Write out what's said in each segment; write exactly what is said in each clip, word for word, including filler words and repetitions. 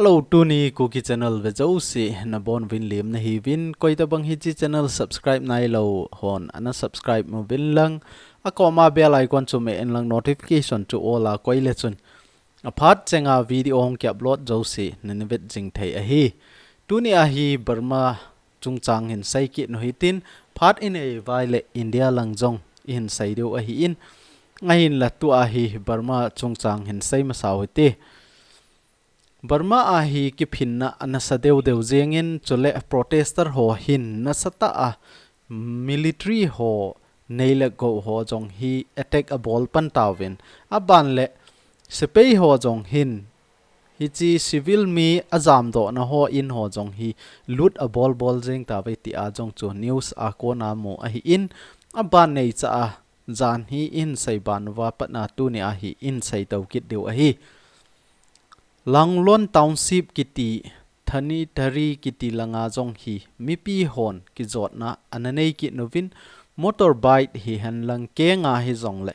Hello, tuni Kuki channel ve jouse nabonuvin lemna hiuvin, koitabang hiche channel subscribe nailou hon ana subscribe uvin lang, akoma bell icon chu me in lang, notification chu all a koi le chun aphat chenga video hung ki upload jouse nana vet jing thei ahi. Tuni a hi Burma chungchang hin seikit nu hitin, phat inei vai le India lang jong ihin sei diu ahin, ahinla tua hi Burma chungchang hin sei masa u hite. Burma a hi kiphinna anasa deu deu jengin, chule protester ho hin nasatah a military ho nei le gou ho jong hi attack abol pan tauvin, aban le sepai ho jong hin hiche civil mi ajamdohna ho in ho jong hi loot abol bol jeng tauve tia jong chu news a kona mu ahin, aban neicha a jan hi ihin sei ban uva patna tuni a hi ihin sei to kit diu ahi. Langlon Township kiti, Thanitari kiti langa jong hi mipi hon kijotna ana nei kit nuvin, motorbike hihen lang kenga hijongle,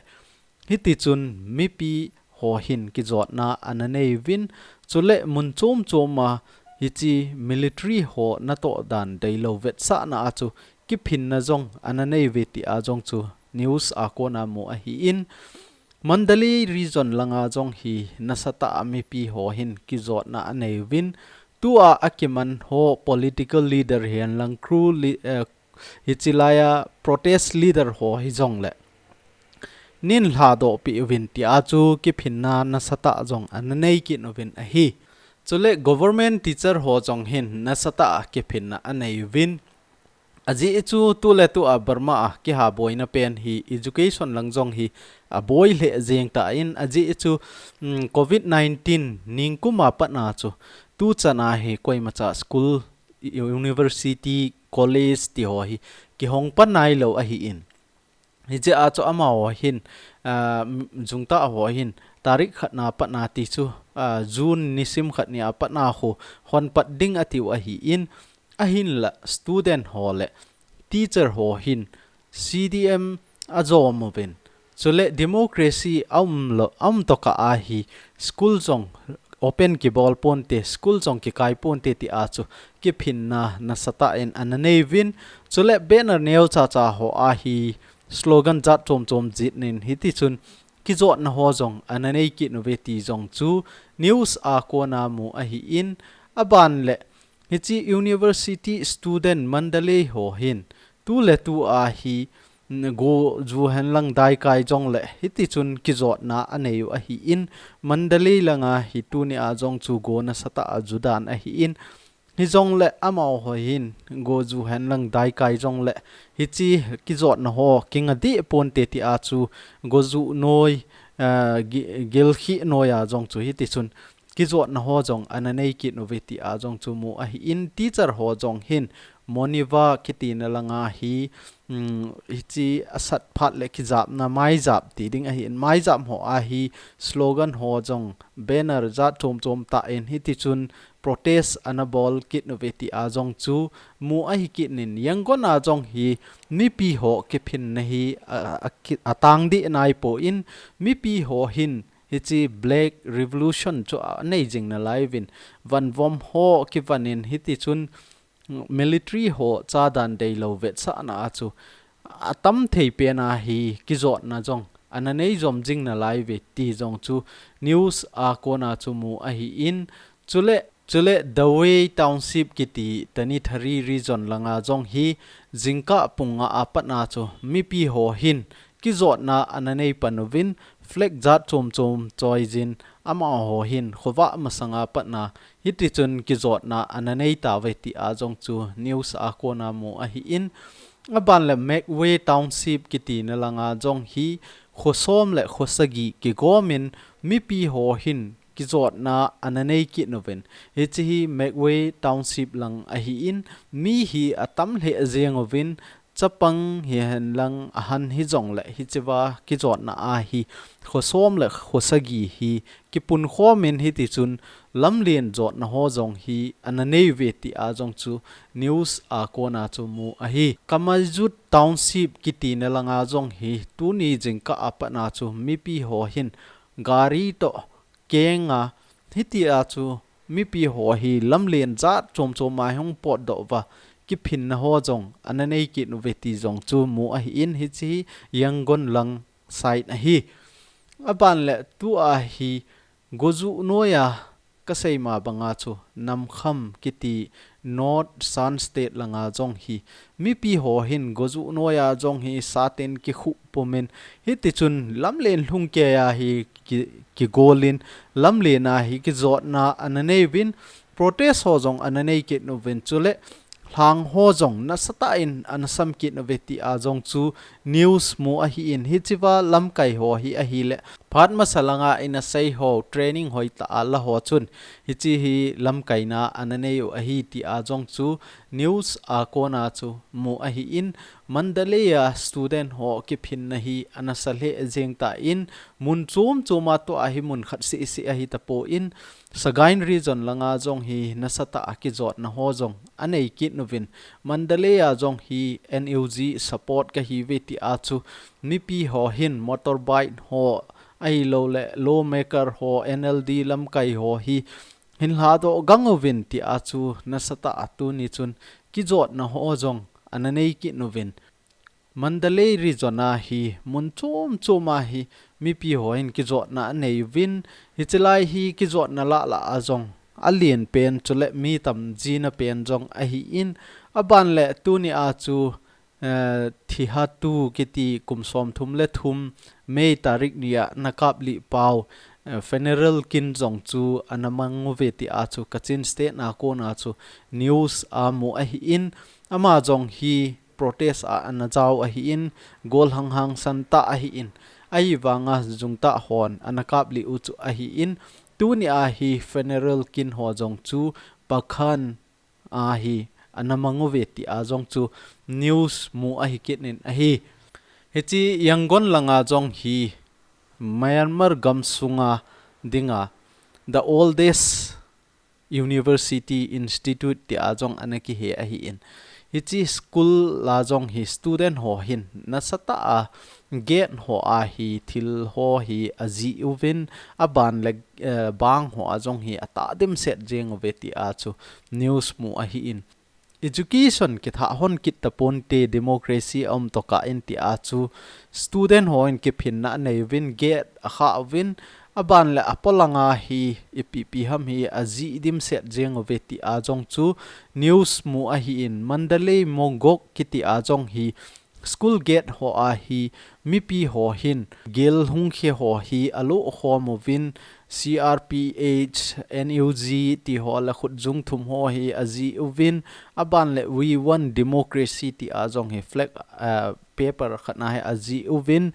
hitichun mipi ho hin kijotna ana nei uvin, chule mun chom chom a hiche military ho natoh dan deilou vetsahna a chu kiphinna jong ana nei uve tia jong chu news a kona mu ahin, Mandalay region langa jong hi nasatah a mipi ho hin kijotna anei uvin, tua akiman ho political leader hihen lang crew li-, eh, hiche laia protest leader ho hijongle nin lhadoh peh uvin tia chu kiphinna nasatah jong ana nei kit uvin ahi. Chule government teacher ho jong hin nasatah a kiphinna anei uvin, ajeh chu tuletu a Burma a kiha boina pen hi education lang jong hi aboi lheh jeng tan, ajeh chu, um, covid nineteen ningkum a patna chu tuchan a hi koimacha school, university, college ti ho hi kihong pan nailou ahin. Hiche a chu amaho hin, ah, jungtah ho hin tarik khatna patna ti chu, ah, June nisim khat ni a patna khu hon pat ding atiu ahin, ahinla student ho le teacher ho hin C D M ajom uvin, chule democracy aum lou, aum tokah a hi school jong open kibol ponte, school jong kikai ponte tia chu kiphinna nasatah in ana nei uvin, chule banner neo cha cha ho a hi slogan jat chom chom jih in hitichun kijotna ho jong ana nei kit uve ti jong chu news a kona mu ahin, aban le hiche university student Mandalay ho hin tuletu a hi, mm, go ju hen lang daikai jongle hitichun kijotna anei u ahin, Mandalay langa hi tuni a jong chu go nasatah a ju dan ahin, hijongle amaho hin go ju hen lang daikai jongle hiche kijotna ho kinga deh ponte tia chu go ju noi, eh, gi-, gilkhi noi a jong chu hitichun kijotna ho jong ana nei kit uve tia jong chu mu ahin, teacher ho jong hin Monywa kitina langa hi, um, hiche asat phat le kijapna maijap ti ding ahin, maijap ho a hi slogan ho jong banner jat chom chom tah in hitichun protest ana bol kit uve tia jong chu mu ahi kit in, Yangon a jong hi mipi ho kiphinna hi a, a, a ki-, atang deh nai pon, mipi ho hin hiche Black Revolution chu anei jing nalai uvin, vanvom ho kivan in hitichun military ho chadan deilou vetsahna a chu atam thei pen a hi kijotna jong ana nei jom jing nalai uve ti jong chu news a kona chu mu ahin, chule, chule Dawei Township kiti Tanintharyi region langa jong hi jingkah pung nga a patna chu mipi ho hin kijotna ana nei pan uvin, flag jat chom chom choi jin amaho hin khovah masanga patna hitichun kijotna ana nei tauve tia jong chu news a kona mu ahin, aban le Magway Township kitina langa jong hi khosom le khosagi kigom in mipi ho hin kijotna ana nei kit uvin. Hiche hi Magway Township lang ahin, mi hi atam lheh jeng uvin, chapang hihen lang ahan hijongle hichea kijotna a hi khosom le khosagi hi kipunkhom in hitichun lamlen jotna ho jong hi ana nei uve tia jong chu news a kona chu mu ahi. Kamayut Township kitina langa jong hi tuni jingkah a patna chu mipi ho hin gari toh kenga hitia chu mipi ho hi lamlen jat chom chom a hung potdoh uva, kiphinna ho jong ana nei kit uve ti jong chu mu ahi in, hiche hi Yangon lang side ahi. Aban le tua hi Goju noi a kasei ma banga chu Namkham kiti North Shan State langa jong hi mipi ho hin Goju noi a jong hi saten kikhu pumin, hiti chun lamlen lhung kei a hi ki, kigolin, lamlen a hi kijotna ana nei uvin, protest ho jong ana nei kit uvin, chule lhang ho jong nasatah in ana sam kit uve ti a jong chu news mu ahi in, hichea lamkai ho hi ahile phat masa langa ina sei ho training hoitah a la ho chun hiche hi lamkaina ana nei u ahi ti a jong chu news a kona chu mu ahi in, Mandalay a student ho kiphinna hi ana sa lheh jeng tan, mun chom chom a tua hi mun khat seh seh ahi tapon, Sagaing region langa jong hi nasatah a kijotna ho jong anei kit uvin, Mandalay a jong hi N U G support kahi uve ti a chu mipi ho hin motorbike ho ahilouleh lawmaker ho, N L D lamkai ho hi hin lhadoh gang uvin ti a chu nasatah a tuni chun kijotna ho jong ana nei kit uvin, Mandalay region a hi mun chom chom a hi mipi ho hin kijotna anei uvin, hiche lai hi kijotna lah lah a jong alen pen chule mi tam jina pen jong ahi in, aban le tuni a chu, eh, Thihatu kiti kum som thum le thum May tarik ni a nakap lih pau, eh, funeral kin jong chu ana mang uve ti a chu Kachin State a kona chu news a mu ahi in, ama jong hi protest a ana jao ahi in, gol hang hang san tah ahi in, ahivanga jungtah hon ana kap lih u chu ahi in, tuni a hi funeral kin ho jong chu Pakhan a hi ana mang uve ti a jong chu news mu ahi kit in ahi. Hiche Yangon langa jong hi Myanmar gam sunga dinga the oldest university institute ti a jong ana kihe ahi in. Hiche school la jong hi student ho hin nasatah a gate ho a hi thil ho hi ajih uvin, aban le, eh, bang ho a jong hi atah dimset jeng uve ti a chu news mu ahi in. Education kithah hon kit taponte, democracy a um tokah in ti a chu student ho in kiphinna anei uvin, gate akha uvin, aban le apolanga hi ipi ipi ham hi ajih dimset jeng uve ti a jong chu news mu ahi in, Mandalay Mogok kiti a jong hi school gate ho a hi mipi ho hin gel hung khe ho hi alo khom uvin, C R P H, N U G ti ho le khutjung thum ho hi ajih uvin, aban le We Want Democracy ti a jong hi flag, ah, paper khat na hi ajih uvin,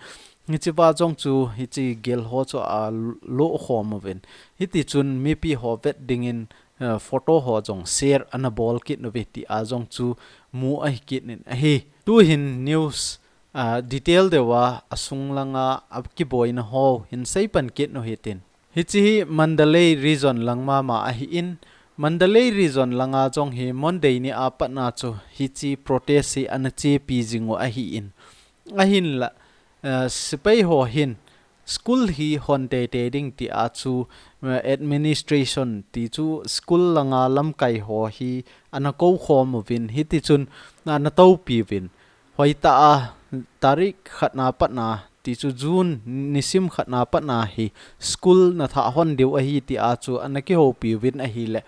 hichea jong chu hiche gel ho chu alo khom uvin. Hiti chun mipi ho vet dingin, eh, photo ho jong share ana bol kit uve ti a jong chu mu ahi kit in ahi. Tuhin news, ah, detail deuva asung langa akiboina ho hin seipan kit u hitin. Hiche hi Mandalay region lang mama ahi in, Mandalay region langa jong hi Monday ni a patna chu hiche protest hi ana chepi jing u ahi in. Ahinla, eh, sepai ho hin school hi hon teitei ding ti a chu, eh, administration ti chu school langa lamkai ho hi ana kou khom uvin, hiti chun ana toupi uvin. Hoitah a tarik khat na patna ti chu June nisim khat na patna hi school nathah hon diu ahi ti a chu ana kihoupi uvin ahile,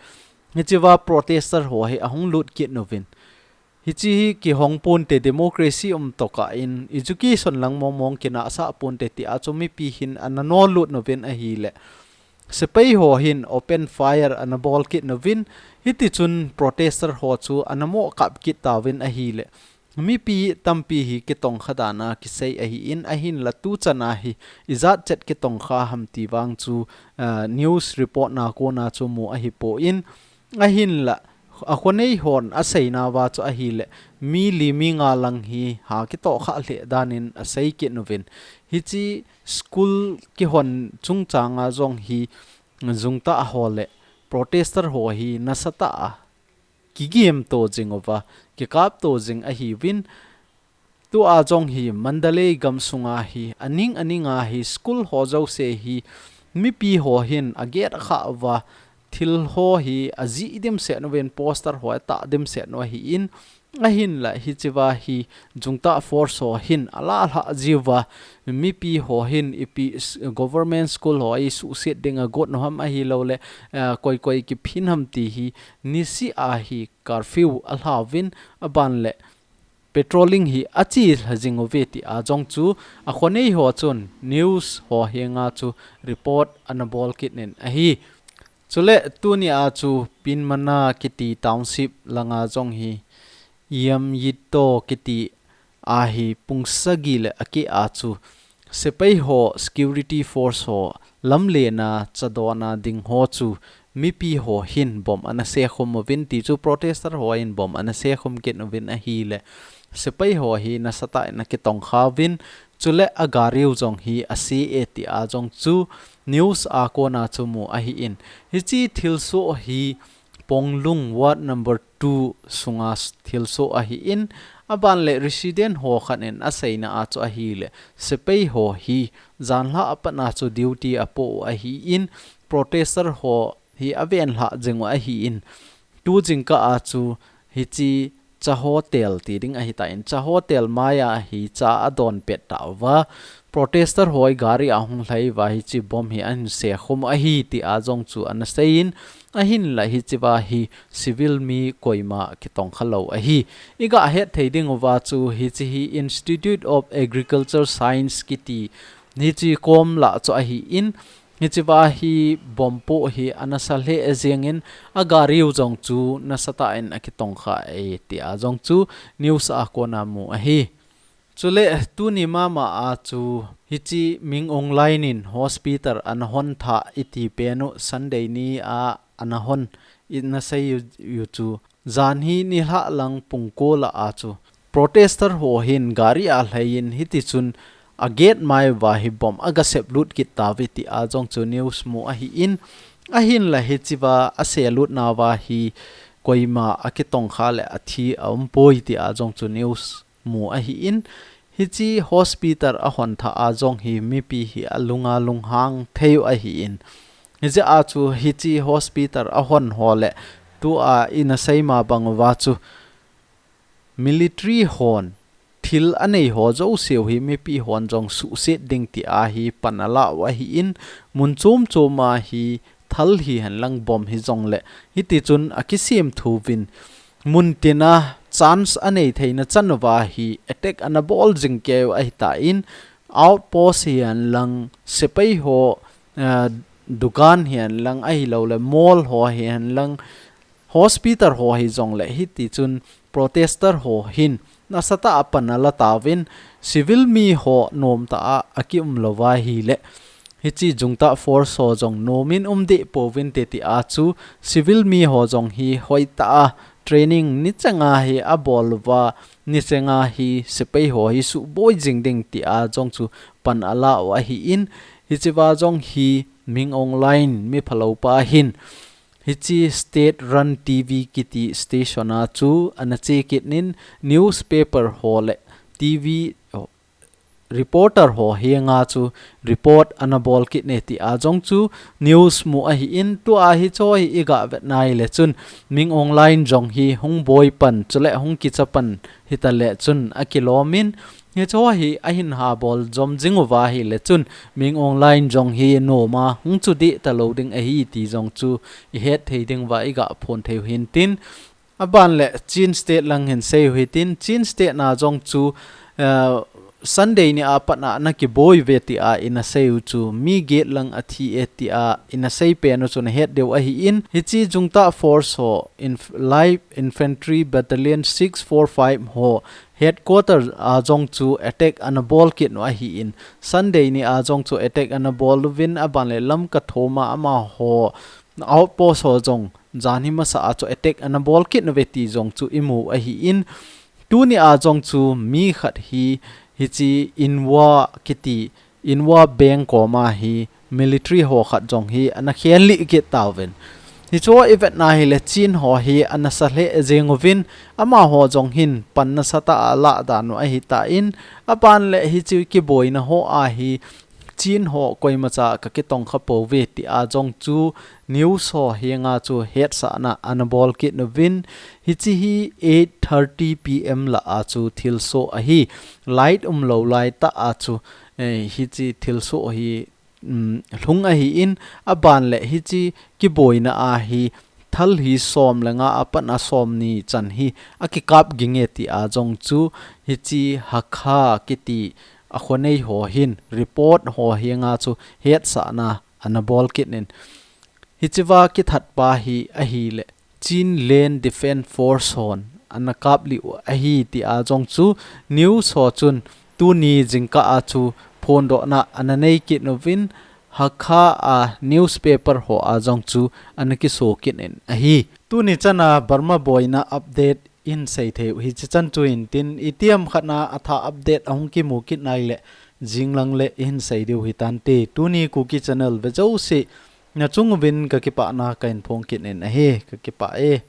hichea protester ho hi ahung lut kit uvin. Hiche hi kihong ponte, democracy um tokah in, education lang mong mong kinahsah ponte ti a chu mipi hin ana nolut uvin ahile, sepai ho hin open fire ana bol kit uvin, hiti chun protester ho chu ana mo kap kit tauvin ahile, mipi tampi hi kitongkha dan a kisei ahi in, ahinla tuchan a hi ijat chet kitongkha ham ti vang chu, ah, news report na kona chu mu ahipon, ahinla, akhonei hon aseina uva chu ahile, mi li mi nga lang hi ha kitohkhah lheh danin asei kit uvin. Hiche school kihon chungchanga jong hi jungtah ho le protester ho hi nasatah a kigimto jing uva, kikapto jing ahiuvin, tua jong hi Mandalay gamsunga hi aning aninga hi school ho jouse hi mipi ho hin agate akha uva, thil ho hi ajih dimset uvin, poster ho atah dimset u ahin, ahinla hichea hi Junta Force ho hin alah lhah jiuva, mipi ho hin ipi s-, government school ho hi suhset ding agot u ham ahilouleh, eh, koi koi kiphin ham ti hi niseh a hi curfew alhauvin, aban le patrolling hi achelha jing uve tia jong chu akhonei ho chun news ho henga chu report ana bol kit in ahi. Chule tunia chu Pinmana kiti township langa jong hi Yamyito kiti a hi pung sagi le akeh a chu sepai ho, security force ho, lamlen a chadon a ding ho chu mipi ho hin bomb ana sekhum uvin ti chu protester ho hin bomb ana sekhum kit uvin ahile, sepai ho hi nasatah in akitongkha uvin, chule agari u jong hi ase e tia jong chu news a kona chu mu ahin. Hiche thilsoh hi Ponglung Ward number two sunga s-, thilsoh ahin, aban le resident ho khat in aseina a chu ahile, sepai ho hi janhi a pat a chu duty apoh u ahin, protester ho hi avenlhah jing u ahin, tu jingkah a chu hiche cha hotel ti ding ahitan, cha hotel mai a hi cha adon pet tauva, protester ho hi gari a hung lhai uva hiche bomb hi ahin sekhum u ahi tia jong chu ana seiyin, ahinla hichea hi civil mi koima kitongkha lou ahi. Iga het thei diuva chu hiche hi Institute of Agriculture Science kiti hiche kom lah chu ahin, hichea hi bomb poh hi ana sa lheh jengin agari u jong chu nasatah in akitongkha e tia jong chu news a kona mu ahi. Chule tuni mama a chu hiche Min Aung Hlaing in hospital ana hon tha iti pen u Sunday ni a ana hon ina sei u, u chu janhi nilhah lang pung ko lah a chu protester ho hin gari a lhaiyin hitichun agate mai uva hi bomb aga seplut kit tauve tia jong chu news mu ahin, ahinla hichea aselut nauva hi koima akitongkha le athi aumpoi tia jong chu news mu ahin, hiche hospital ahon tha a jong hi mipi hi alunga lunghang thei u ahin. Hijeh a chu hiche hospital ahon ho le tua ina seima bang uva chu military hon thil anei ho jouse u hi mipi hon jong suhset ding tia hi pan alah u ahin, mun chom chom a hi thal hihen lang bomb hijongle hitichun akisem thuvin, mun tina chance anei theina chan uva hi attack ana bol jing kei u ahitan, outpost hihen lang, sepai ho, eh, dukan hihen lang ahilouleh mall ho hihen lang, hospital ho hijongle hitichun protester ho hin nasatah a pan ala tauvin, civil mi ho nomtah a akium louva ahile, hiche Junta Force ho jong nomin um deh pouvinte tia chu civil mi ho jong hi hoitah a training nichenga hi abol uva, nichenga hi sepai ho hi suboi jing ding tia jong chu pan alah u ahin, hichea jong hi Min Aung Hlaing mi phalou pa hin hiche state run T V kiti station a chu ana che kit in, newspaper ho le T V reporter ho henga chu report ana bol kit e tia jong chu news mu ahin, tua hiche hi iga vet nai le chun Min Aung Hlaing jong hi hung boi pan, chule hung kicha pan hita le chun akilomin, hiche hi ahin habol jom jing uva ahile chun Min Aung Hlaing jong hi noma hung chu deh talou ding ahi ti jong chu ihet thei diuva iga phon thei u hintin, aban le Chin State lang hin sei u hitin, Chin State na jong chu, eh, Sunday ni a pat a ana kiboi uve tia ina sei u chu mi get lang athi e tia ina sei pen u chu nahet diu ahin, hiche Junta Force ho inf-, Light Infantry Battalion six four five ho headquarter a jong chu attack ana bol kit u ahin, Sunday ni a jong chu attack ana bol uvin, aban le Lamka thoma amaho outpost ho jong janhi masa a chu attack ana bol kit uve ti jong chu imu ahin, tuni a jong chu mi khat hi hiche Inwa kiti, Inwa Bank koma hi military ho khat jong hi ana khenlih kit tauvin. Hiche i vet na ahile Chin ho hi ana sa lheh jeng uvin, amaho jong hin pan nasatah a alah dan u ahitan, aban le hiche kiboina ho a hi Chin ho koimacha ka kitong kha pouve ti a jong chu news ho henga chu hetsahna ana bol kit uvin, hiche hi eight thirty P M lah a chu thilsoh ahi, light umlou laitah a chu, eh, hiche thilsoh hi, um, lhung ahin, aban le hiche kiboina a hi thal hi som le nga apat a som ni chan hi akikap ginge ti a jong chu hiche Hakha kiti a khonei ho hin report ho henga chu hetsahna ana bol kit in, hichea kithat pa hi ahile Chin Land Defense Force hon ana kap lih u ahi ti a jong chu news ho chun tuni jingkah a chu phondohna ana nei kit uvin, Hakha a newspaper ho a jong chu ana kiso kit in ahi. Tuni chana Burma boina update ihin sei thei u hiche chan chu intin, itiham khat na atha update ahung kimu kit nai le jinglang le ihin sei diu hitante. Tuni Kuki Channel ve jouse nachung uvin ka kipana kahin phong kit in ahi, ka kipah e.